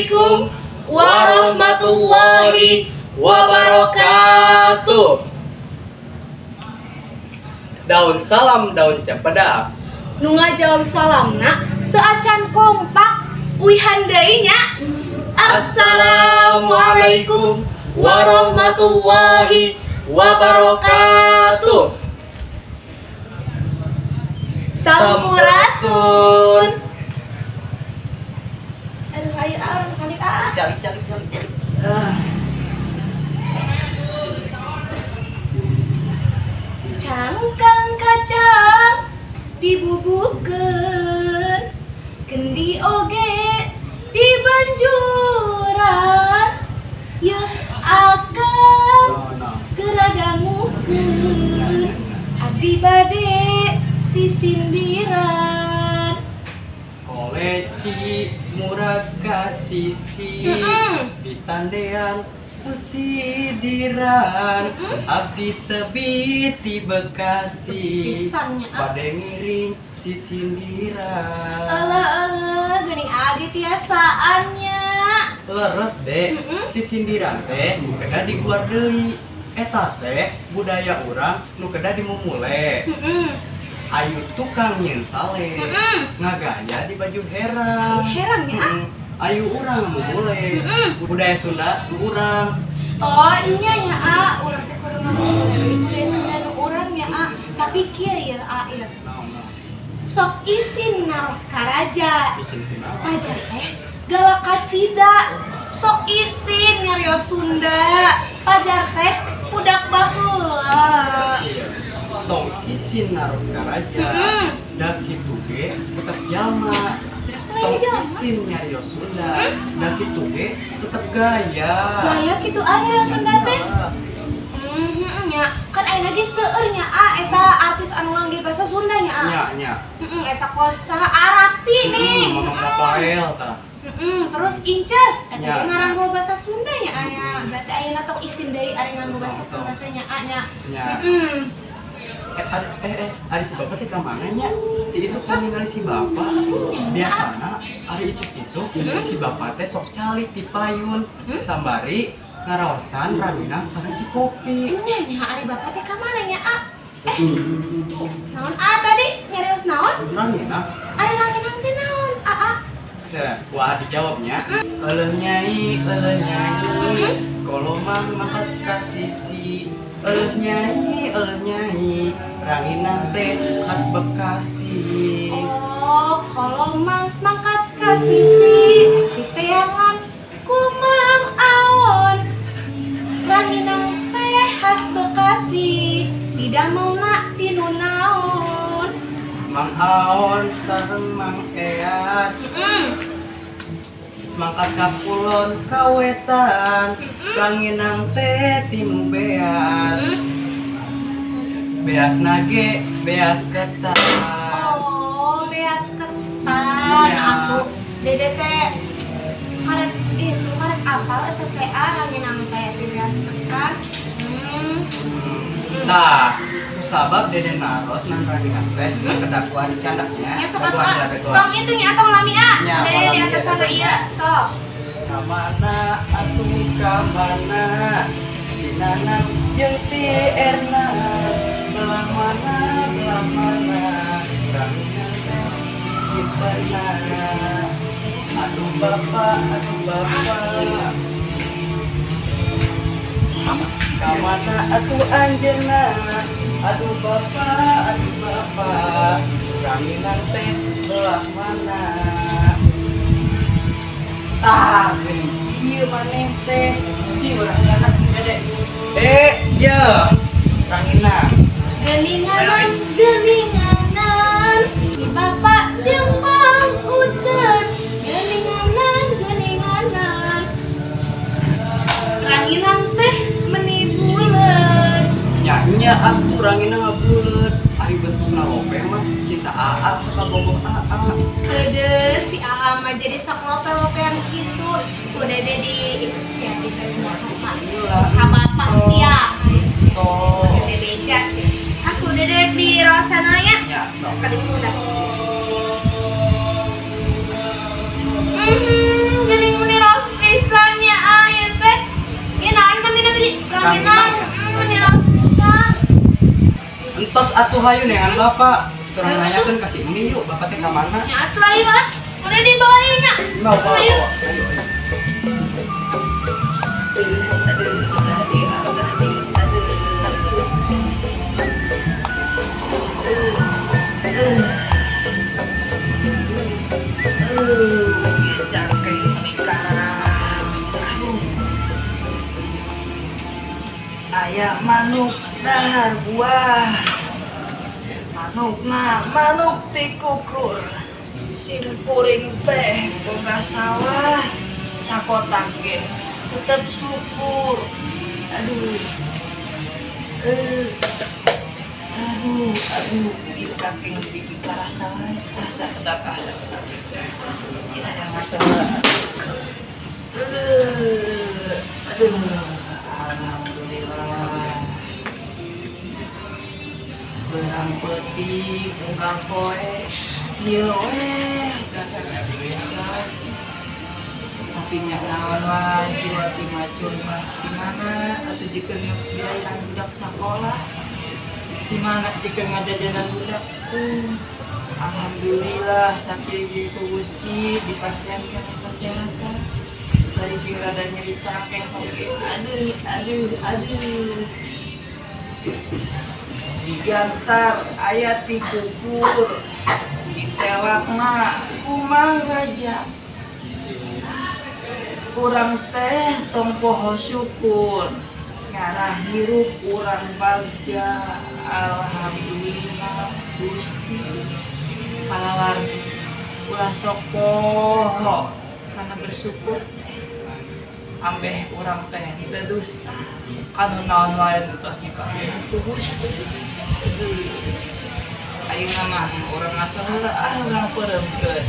Assalamualaikum warahmatullahi wabarakatuh. Daun salam, daun cempedak. Nu ngajawab salamna teu acan kompak. Uihan deui nya. Assalamualaikum warahmatullahi wabarakatuh. Sampurasun. Aduh, ayo ah, urang calik ah. Calik, calik, calik, calik. Ah. Cangkang kacang dibubukeun, kendi oge dibanjuran, yeuh akang geura dangukeun, abdi bade sisindiran. Koleci murag ka sisi, ditandean ku sidiran, abdi tebi ti Bekasi, Pisan nya, ah. bade ngiring sisindiran. Alah alah, geuning agi tiasaan nya. Leres, Dek. Sisindiran teh kedah diguar deui, eta teh budaya urang nu kedah dimumule. Ayu tukang nyieun sale, ngagaya di baju herang. Herang ya, ah. Ayu urang mumule budaya Sunda nu urang. Oh, nya nya a, urang teh kudu ngamumule budaya Sunda nu urang nya a. Tapi kieu ya a ya. Naon, naon? Sok isin naros ka raja. Isin kunaon? Pajar teh galak kacida. Sok isin nyarios Sunda. Pajar teh budak baheula. Iya. Tong isin naros ka raja. Da kitu ge tetep jalma. Tong Jelma. Isin nyarios Sunda. Da kitu ge tetep gaya. Gaya kitu ah nyarios Sunda teh. Iya. Nya kan aya lagi seueur nya a eta artis anu ngangge bahasa Sunda nya a. Nya nya. Heeh, eta kosa Arapi nih. Mamang Rafael tah. Heeh, terus Inces eta ge ngaranggo bahasa Sunda nya aya. Berarti ayeuna tong isin deui ari nganggo bahasa Tong, Sunda teh nya a nya. Nya. Heeh. Eh, ari si bapak teh ka mana nya? Ti isuk teh ningali si bapak. Biasana ari isuk-isuk si bapak teh sok calik ti payun sambari ngaraosan ranginang sareng kopi. Nya nya ari bapak teh ka mana nya a? Eh, naon a tadi nyarios naon? Ranginang. Ari ranginang teh naon a a? Ya, wah, dijawabnya. Eleuh nyai, eleuh nyai, kolomang mangkat ka sisi. Eleuh nyai, eleuh nyai, ranginang teh khas Bekasi. Oh, kolomang mangkat ka sisi, diteangan ku Mang Aon. Ranginang teh khas Bekasi, didamelna tinu naon? Mang Aon sareng Mang Eas mangkat ka kulon ka wetan, ranginang teh tinu beas, beas nage, beas ketan. Oh, beas ketan. Iya. Atuh dede teh karek itu karek apal eta teh ah, ranginang teh di beas ketan. Nah, kusabab dede naros nang ranginang teh sakedap ku dicandak nya. Ya sok atuh ah. Tong itu nya tong lami ah. Nya, Dede di lami, atas ya. Sana iya, sok. Kamana atuh kamana si Nanang jeung si Erna, belah mana, belah mana ranginang teh si pernah. Aduh bapak, aduh bapak, kamana atuh anjeunna? Aduh bapak, aduh bapak, ranginang teh belah mana? Tah, geuning kieu maneh teh. Ci urang anak dede. Eh, ya. Ranginang. Geninganan, geninganan, di bapak jeung Mang Uten. Geninganan, geninganan, ranginang teh meni buleut. Nya nya atuh ranginang ngabuleut. Ari bentukna lope mah cinta aa suka bogoh aa. Aduh, si Aa mah jadi sok lope-lope yang gitu. Udah deh di itu sih ya, di bapak. Ka bapak sia. Tuh. Udah beja sih. Aku udah deh di Rosana ya. Ya, sok. Kali udah. Geuning meni. Ranginang, ini pisan. Entos atuh, hayu neangan bapak. Urang nanyakeun ka si Emi yuk, bapak teh ka mana? Ya atuh, ayo ah. Udah dibawa nya. Bawa, bawa, Ayo. Bawa. Ayo, ayo. Aduh, aduh, aduh, aduh. Aduh, ieu cangkeng menikah. Aduh. Aya manuk dahar buah. Manukna manuk tikukur. Sim kuring teh boga sawah sakotak ge tetep syukur. Aduh. Aduh, aduh, ieu cangkeng dipikarasa wae. Asa kedap, asa kedap. Ieu aya masalah. Aduh, aduh, alhamdulillah. Beurang peuting unggal poe ieu we gagal. Tapi nya naon wae, kieu macul mah di mana atuh jikeun biayaan budak sakola, di mana jikeun ngajajanan budak. Alhamdulillah sakieu ge ku Gusti dipasihan kana kesehatan. Tadi jeung rada nyeri cangkeng oge. Aduh, aduh, aduh. Digantar aya tikukur, ditelakna ku Mang Raja. Urang teh tong poho syukur, ngarah hirup urang bagja. Alhamdulillah Gusti. Palawargi, ulah sok poho karena bersyukur teh ambeh urang teh teu dusta kanu naon wae nu tos dipasihan ku Gusti. Aduh. Ayeuna mah urang ngaso heula ah, urang peureumkeun.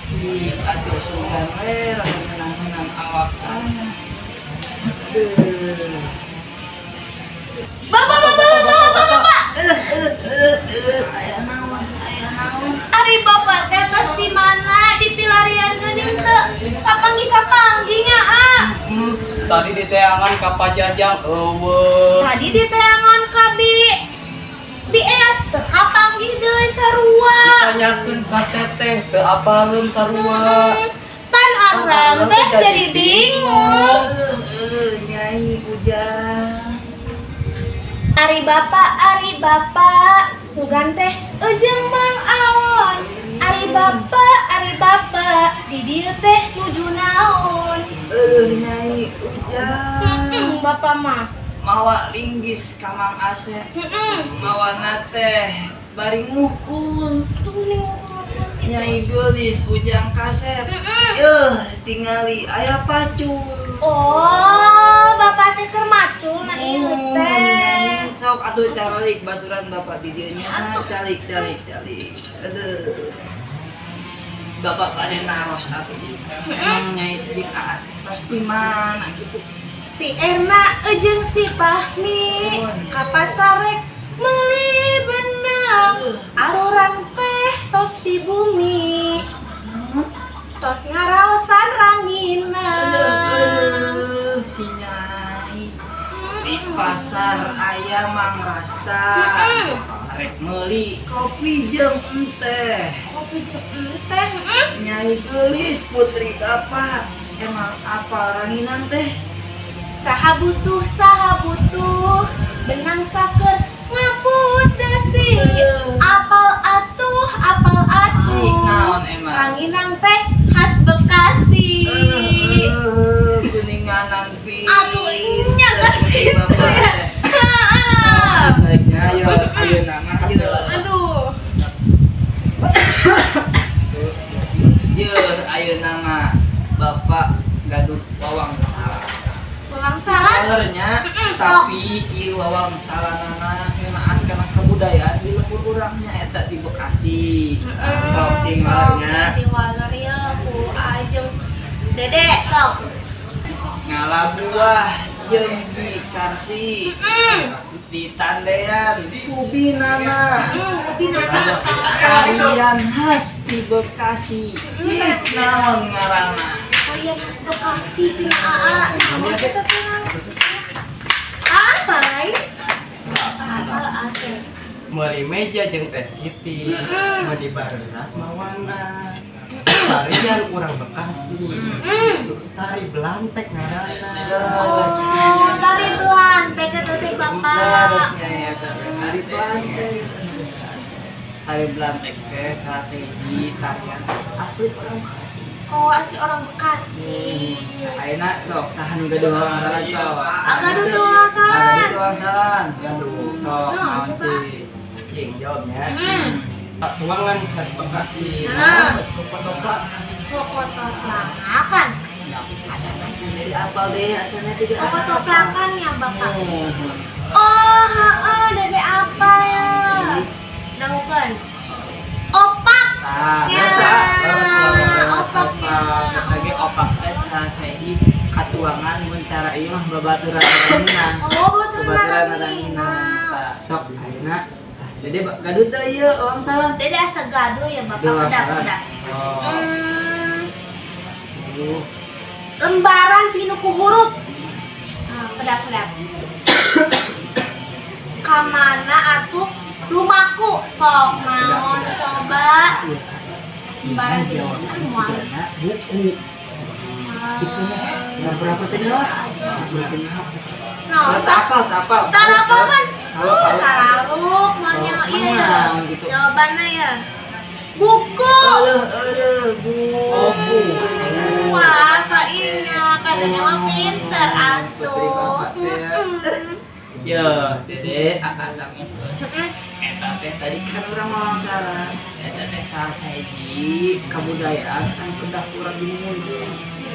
Cik atuh, sugan we rada ngeunah-ngeunah awak ah. Aduh. Bapak, bapak, bapak, bapak, bapak. Eh, aya naon? Aya naon? Ari bapak teh tos di mana? Di pilarian geuning teu. Kapanggih kapanggih nya, ah. Tadi diteangan ka Pajajang euweuh. Tadi diteangan ka Bi. Bi Eas teu kapanggih deui sarua. Ditanyakeun ka teteh teu apaleun sarua. Pan arang teh jadi bingung. Eh, Nyai Ujang. Ari bapak, ari bapak, sugan teh ujung Mang Aon. Ari bapak, ari bapak, di dieu teh nuju naon? Eh, Nyai Ujang. Bapak mah. Mawa linggis ka Mang Asep. Mawana teh bari ngukul. Aduh, mending ngukul-ngukul gitu. Nyai geulis Ujang kasep. Yeuh, tingali aya pacul. Oh, bapak teh keur macul na ieu teh. Sok atuh calik baturan bapak di dieu nya. Calik, calik, calik. Aduh. Bapak pada naros atuh. Emang Nyai jeung Aa pasti mana gitu. Si Erna jeung si Fahmi ka pasarek meuli benang. Arurang teh tos di bumi. Tos ngaraosan ranginang. Aduh, si Nyai. Di pasar aya Mang Rasta. Rek meuli kopi jeung enteh. Kopi jeung enteh. Nyai geulis putri bapak. Emang apa ranginang teh? Saha butuh, saha butuh benang saker ngaput dasi. Apal atuh, apal atuh. Cik naon emang? Ranginang teh khas Bekasi. Kuninganan pi. Aduh, nya kan gitu ya. Heeh. Ayo, ayo nama ayo. Aduh. Ye, ayo nama Bapak gaduh wawang salah. Wawang salah. Sebenarnya, Sok. tapi ieu wawang salah nana ngeunaan kana kebudayaan di lembur urangnya eta di Bekasi. Sok cing Sok, nya. Di waler ya ku ajeng Dede sok. Ngala buah jeung Bi Karsi di Tandean ku Binana. Kopi nana. Tarian khas di Bekasi. Cik naon ngaranna? Tarian khas Bekasi cenah aa. Naon kita teh? Apa lain? Apal atuh. Meuli meja jeung Teh Siti, meuli bareurat mawana. Tarian urang Bekasi. Tari belantek ngaranna. Oh, tari belantek eta teh, Bapak. Leresnya ya, tari belantek. Tari belantek teh salah sahiji tarian asli orang Bekasi. Oh, asli orang Bekasi. Ayeuna sok saha nu gaduh wangsalan, sok? Ah, gaduh tuh wangsalan. Gaduh wangsalan. Sok, Nah, naon coba. sih? Cing jawabnya. Tuangan khas Bekasi. Koko-toplak. Kokotoplakan. Asana teh dari apal deh, asana teh dari Kokotoplakan ya, Bapak. Oh. Oh, heeh, dari apa ya? Dangukeun. Opak. Ah, Ya, terus tak? Terus, terus, opaknya. opak. Lagi opak teh salah sahiji katuangan mun cara ieu mah babaturan ranginang. Oh, babaturan Babaturan ranginang. ranginang. Tah, sok ayeuna sah. Dede gaduh teh ieu wangsalan. Dede asa gaduh ya, Bapak, Gaduh kedap wangsalan. kedap. Sok. Duh. Lembaran pinuh ku huruf. Nah, kedap kedap. Kamana atuh lumaku, sok naon coba? Iya. Lembaran Iya, pinuh jawaban kan moal. sigana buku. Itu nya berapa tadi lah? Berapa nya? Nah, Tak apal, tak apal. Tarapal kan? Tahu, Oh, tahu. taraluk maunya Oh, iya ya. mana gitu. Jawabannya ya. Buku. Aduh, aduh, bu. Oh, buku. Wah, Pak Inya, kadangnya mah pinter Putri atuh. Bapak teh. Yo, Dede, akan dangukeun. Eta teh tadi kan urang wawancara. Eta teh salah sahiji kabudayaan kan kedah kurang dimulai.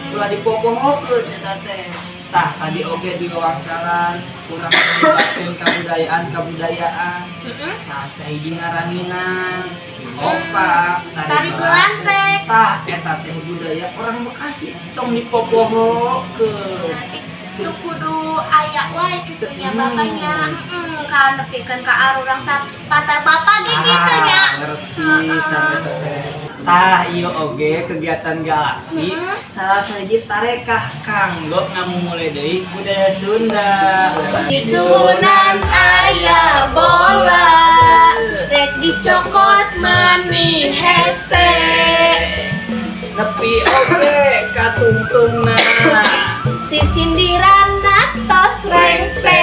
Ulah dipopohokeun eta teh. Tah, tadi oge di wawangsalan urang nyebatkeun kabudayaan-kabudayaan. Salah sahiji ngaranginan, opak, Tari belantek. Tah, eta teh budaya orang Bekasi tong dipopohokeun. Nanti tuh kudu aya wae kitu nya, bapaknya. Heeh, kan nepikeun ka arurang patar bapak ge kitu nya. Ah, leres pisan eta teh. Tah, ieu oge kegiatan Galaksi salah sahiji tarekah kanggo ngamumule deui budaya Sunda. Di Sunan aya bola, rek dicokot meni hese. Nepi oge katungtungna. Si sindiran tos rengse.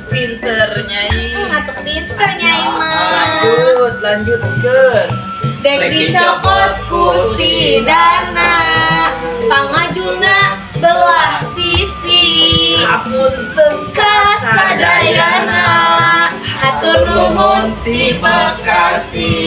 Pinter, Nyai. Ngatuk pinter, Nyai mah. Lanjut, lanjutkeun. Dek dicokot ku sidana, pangajuna belah sisi. Hapunten kasadayana, hatur nuhun ti Bekasi.